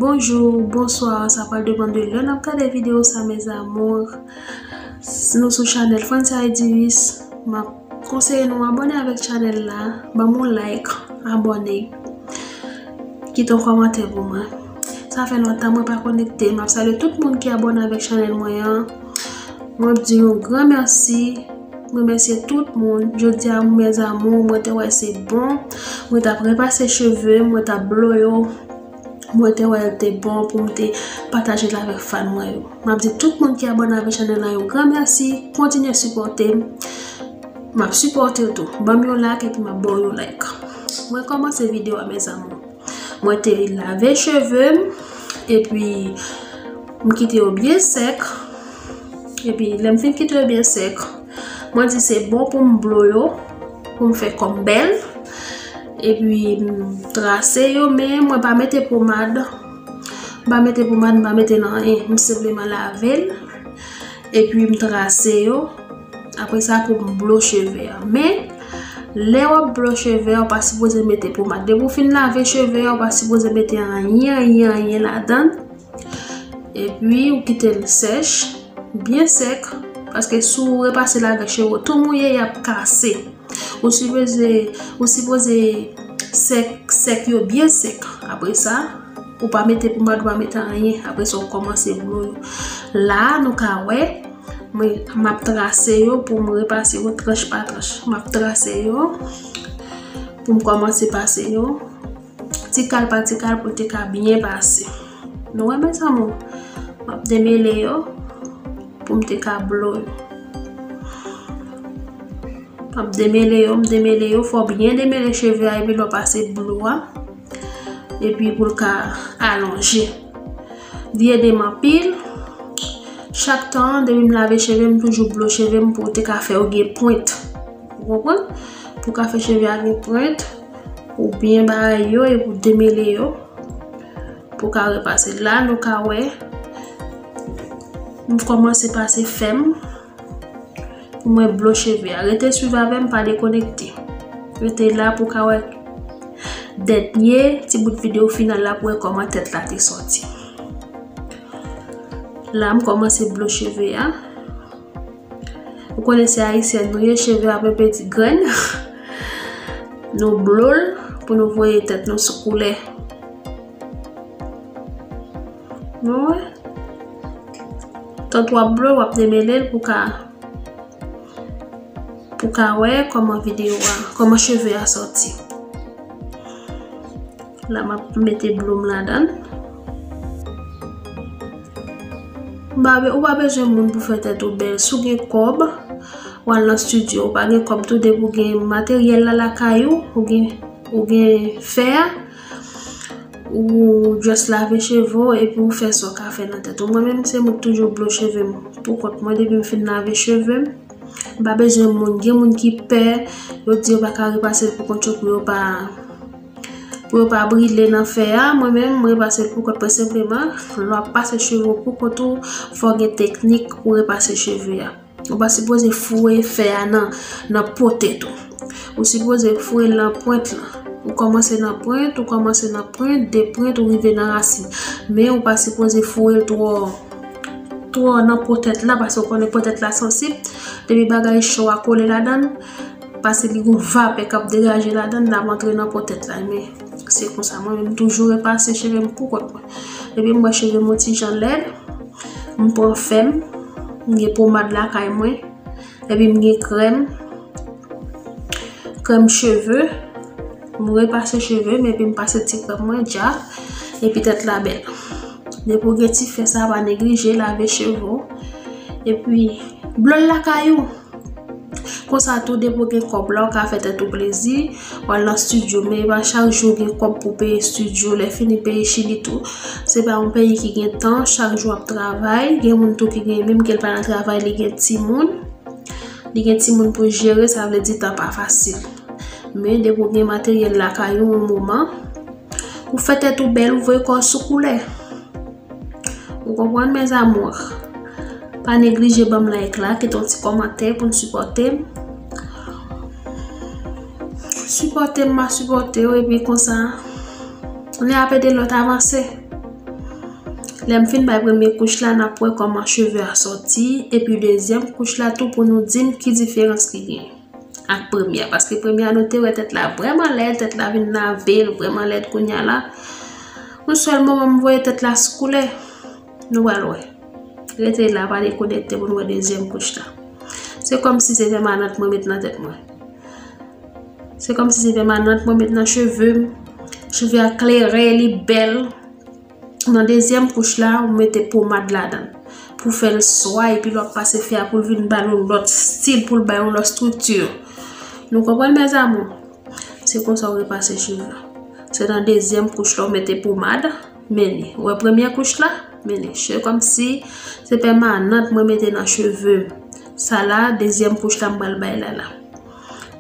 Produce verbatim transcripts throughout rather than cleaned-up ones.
Bonjou, bonswa, sa pral depann de lè n ap gade videyo sa, mes amours. Si nou sou chanèl Francia Ediris, m ap konseye nou abòne avèk chanèl la, ban m yon like, abòne, kite yon kòmantè pou mwen. Sa fè lontan mwen pa konekte, m ap salye tout moun ki abòne avèk chanèl mwen an. Mwen ap di yon gran mèsi. Mwen remèsye tout moun. Jodi a, mes amours, mwen te wè se bon. Mwen t ap repase cheve, mwen t ap blo yo. Mwen te wè l te bon pou m te pataje l avèk fan mwen yo. M ap di tout moun ki abòne avèk chanèl la yon gran mèsi. Kontinye sipòte m. M ap sipòte w tou. Ban m yon like epi m ap ba w yon like. Mwen kòmanse videyo a, mes amours. Mwen te lave cheve m, epi m kite yo byen sèk. Epi lè m fin kite yo byen sèk, mwen di se bon pou m blo yo, pou m fè kò m bèl. Epi m trase yo, men mwen pa mete pomad. M pa mete pomad, m pa mete nan anyen. M senpleman lave l. Epi m trase yo. Apre sa, pou m blo cheve a. Men, lè w ap blo cheve a, ou pa sipoze mete pomad. Depi w fin lave cheve a, ou pa sipoze mete anyen, anyen, anyen ladan l. Epi, ou kite l sèch, byen sèk. Paske si w repase l avèk cheve w tou mouye, y ap kase. Ou sipoze, ou sipoze sèk, sèk yo byen sèk. Apre sa, ou pa mete pomad, ou pa mete anyen. Apre sa, ou kòmanse blo yo. La, nou ka wè, mwen, m ap trase yo pou m repase yo tranch pa tranch. M ap trase yo pou m kòmanse pase yo. Ti kal pa ti kal pou l te ka byen pase. Nou wè, mes amours, m ap demele yo pou m te ka blo yo. M ap demele yo, m demele yo, fò w byen demele cheve a epi lè w pase blo a. Epi pou l ka alonje. Li ede m anpil. Chak tan, depi m lave cheve m, toujou blo cheve m pou te ka fè yo gen pwent. Ou konprann? Pou ka fè cheve a gen pwent, ou byen bay yo epi w demele yo. Pou ka repase. La, nou ka wè, m kòmanse pase fèm pou mwen blo cheve a. Rete swiv avè m, pa dekonekte. Rete la pou ka wè dènye ti bout videyo final la pou wè kòman tèt la te sòti. La, m kòmanse blo cheve a. Ou konnen se ayisyèn nou ye, cheve ap enpe ti grenn. Nou blo l pou nou voye tèt nou sou koulè. Nou wè? Tank w ap blo, w ap demele l pou ka, pou ka wè kòman videyo a, kòman cheve a sòti. La, m ap mete blo m ladan l. M pa be-, ou pa bezwen moun pou fè tèt ou bèl. Si w gen kòb, w al nan estidyo. Ou pa gen kòb tou, depi w gen materyèl la lakay ou, ou gen, ou gen fè a, ou just lave cheve w epi w fè sa w ka fè nan tèt ou. Mwen menm, se mwen k toujou blo cheve m pou kont mwen. Depi m fin lave cheve m, m pa bezwen moun. Gen moun ki pè, yo di yo pa ka repase l pou kont yo pou yo pa, pou yo pa brile nan fè a. Mwen menm, mwen repase l pou kont mwen senpleman. Lè w ap pase cheve w pou kont ou, fò w gen teknik pou repase cheve a. Ou pa sipoze foure fè a nan, nan po tèt ou. Ou sipoze foure l nan pwent lan. Ou kòmanse nan pwent, ou kòmanse nan pwent, de pwent, ou rive nan rasin. Men ou pa sipoze foure l twò, twò nan po tèt la, paske ou konnen po tèt la sansib. Depi bagay cho a kole ladan l, paske li gon vapè k ap degaje ladan l, l ap antre nan po tèt la. Men se konsa, mwen menm, m toujou repase cheve m pou kont mwen. Depi m wè cheve m yon ti jan lèd, m pran fè m, m gen pomad lakay mwen, epi m gen krèm, krèm cheve, m repase cheve m, epi m pase ti krèm mwen dja, epi tèt la bèl. Depi w gen ti fè sa, pa neglije lave cheve w, epi blo l lakay ou. Konsa tou, depi w gen kòb la, w ka fè tèt ou plezi, w al nan estidyo. Men e pa chak jou w gen kòb pou w peye estidyo. Lè fini peye chili tou, se pa yon peyi ki gen tan, chak jou w ap travay. Gen moun tou ki gen, menm ke l pa nan travay, li gen timoun. Li gen timoun pou jere, sa vle di tan pa fasil. Men depi w gen materyèl lakay ou yon moman, ou fè tèt ou bèl, ou voye kò w sou koulè. Ou konprann, mes amours? Pa neglije ban m like la, kite yon ti kòmantè pou n sipòte m. Sipòte m, m a sipòte w, epi konsa, lè ap ede lòt avanse. Lè m fin bay premye kouch la, n ap wè kòman cheve a sòti, epi dezyèm kouch la tou pou nou di m ki diferans ki gen ak premye a. Paske premye a nou te wè tèt la vrèman lèd, tèt la vin lave l vrèman lèd kounye a la. Yon sèl moman m voye tèt la sou koulè. Nou pral wè. Rete la, pa dekonekte pou nou wè dezyèm kouch la. Se kòmsi se pèmanant mwen met nan tèt mwen. Se kòmsi se pèmanant mwen met nan cheve m. Cheve a klere, li bèl. Nan dezyèm kouch la, ou mete pomad ladan l pou fè l swa, epi lè w ap pase fè a pou l vin ba l yon lòt stil, pou l ba yon lòt estrikti. Nou konprann, mes amours? Se konsa w repase cheve a. Se nan dezyèm kouch la w mete pomad, men li. Ou wè premyè kouch la? Men li. Se kòmsi se pèmanant mwen mete nan cheve m. Sa la, dezyèm kouch la m pral bay la la.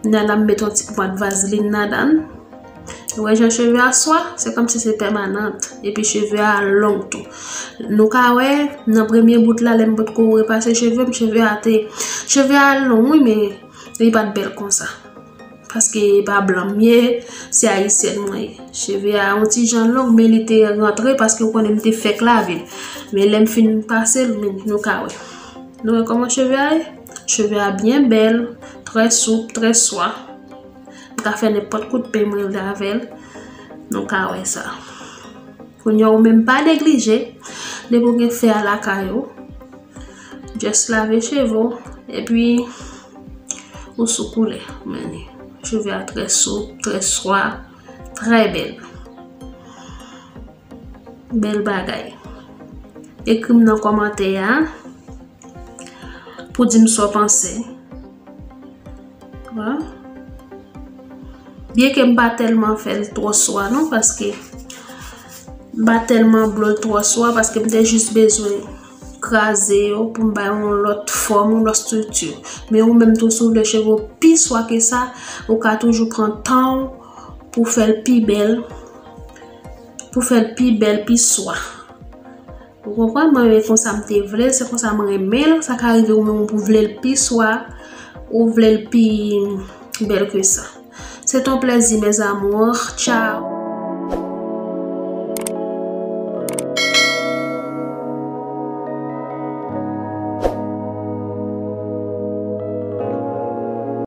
Kounye a la m mete yon ti pomad vazlin ladan l. Ou wè jan cheve a swa? Se kòmsi se pèmanant. Epi cheve a long tou. Nou ka wè, nan premye bout la, lè m potko repase cheve m, cheve a te, cheve a long, wi, men li pa t bèl konsa. Paske e pa blan m ye, se ayisyèn mwen ye. Cheve a yon ti jan long, men li te rantre paske ou konnen m te fèk lave l. Men lè m fin pase l, men nou ka wè. Nou wè kòman cheve a ye? Cheve a byen bèl, trè soup, trè swa. M ka fè nenpòt kout peny mwen vle avè l. Nou ka wè sa. Kounye a ou menm pa neglije, depi w gen fè a lakay ou, just lave cheve w, epi ou sou koulè. Men li, cheve a trè soup, trè swa, trè bèl. Bèl bagay. Ekri m nan kòmantè a pou di m sa w panse. Byenke m pa tèlman fè l twò swa non, paske m pa tèlman blo l twò swa, paske m te jis bezwen kraze yo pou m bay yon lòt fòm, yon lòt estrikti. Men ou menm tou, si w vle cheve w pi swa ke sa, ou ka toujou pran tan w pou fè l pi bèl, pou fè l pi bèl, pi swa. Ou konprann? Mwen, men konsa m te vle l, se konsa m renmen l. Sa ka rive ou menm ou vle l pi swa, ou vle l pi bèl ke sa. Se t on plèzi, mes amours. Tchao.